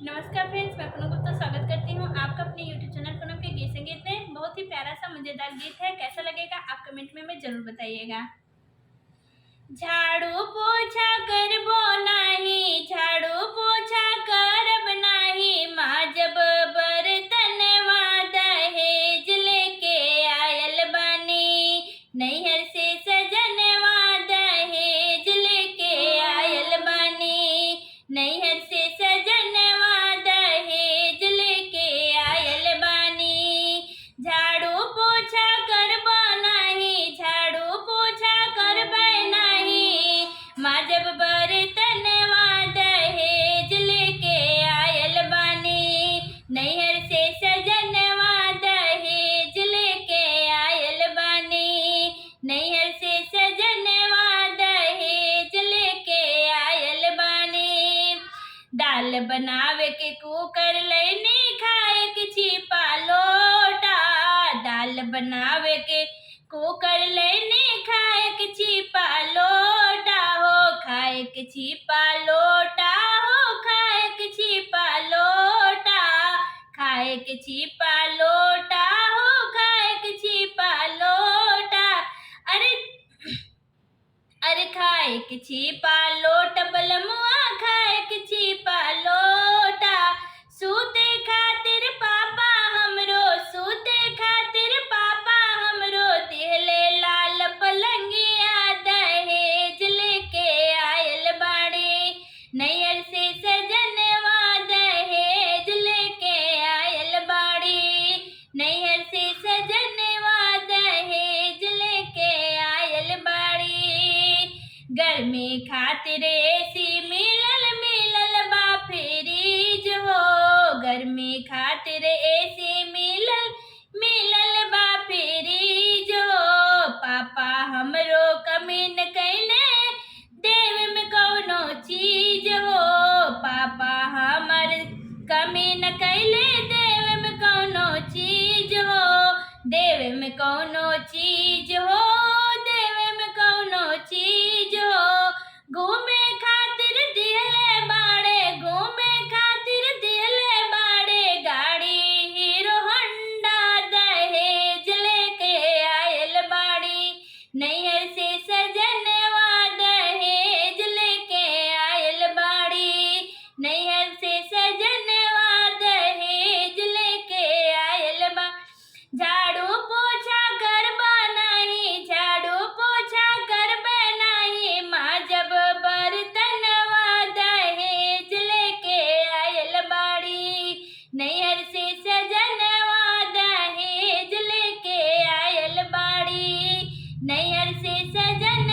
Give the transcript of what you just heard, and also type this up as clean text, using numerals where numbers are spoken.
नमस्कार फ्रेंड्स, मैं पूनम गुप्ता स्वागत करती हूँ आपका अपने यूट्यूब चैनल पूनम के गीत संगीत में। बहुत ही प्यारा सा मज़ेदार गीत है, कैसा लगेगा आप कमेंट में हमें जरूर बताइएगा। झाड़ू पोछा करबो नाही, झाड़ू पोछा करब नाही, माजब बर्तनवा दहेज लेके आयल बानी। नैहर से सजनवा दहेज लेके आयल बानी, नैहर से सजनवा दहेज लेके आयल बानी। झाड़ू पोछा करबो नाही, झाड़ू पोछा करबै नाही, माजब बर्तनवा दहेज लेके आयल बानी। नैहर से सजनवा दहेज लेके आयल बानी, नैहर से सजनवा दहेज लेके आयल बानी। दाल बनावे के कुकर लैनी, खाए के छिपा लोटा। दाल बनावे के कुकर लैनी, खाए के छिपा लोटा हो, खाए के छिपा लोटा हो, खाए के छिपा लोटा, खाए के छिपा लोटा हो, खाए के छिपा लोटा। अरे अरे खाए के छिपा लोट बलमुआ, खाए के छिपा लोटा। सूते खातिर पापा हमरो, सूते खातिर पापा हमरो, दिहले लाल पलंगिया दहेज लेके आयल बाड़ी। नैहर से सजनवा दहेज लेके आयल बाड़ी, नैहर से सजनवा दहेज लेके आयल बाड़ी। गर्मी खातिर एसी मिलल मिलल बा फ्रीज हो, गर्मी खातिर एसी मिलल मिलल बा फ्रीज हो। पापा हमरो कमी न कैले देव में कौनो चीज हो, पापा हमर कमी न कैले देव में कौनो चीज हो, देव में कौनो चीज हो, देव में कौनो चीज हो। घूमे खातिर दिहले बाड़े, घूमे खातिर दिहले बाड़े, गाड़ी हीरो होंडा दहेज लेके आयल बाड़ी। नैहर से सजनवा दहेज लेके आयल बाड़ी, नैहर से सजनवा दहेज लेके आयल बा। झाड़ू पोछा करबा नाही, झाड़ू पोछा करबे नाही, माजब बर्तनवा दहेज लेके आयल बाड़ी। नैहर से सजनवा दहेज लेके आयल बाड़ी, नैहर से सजन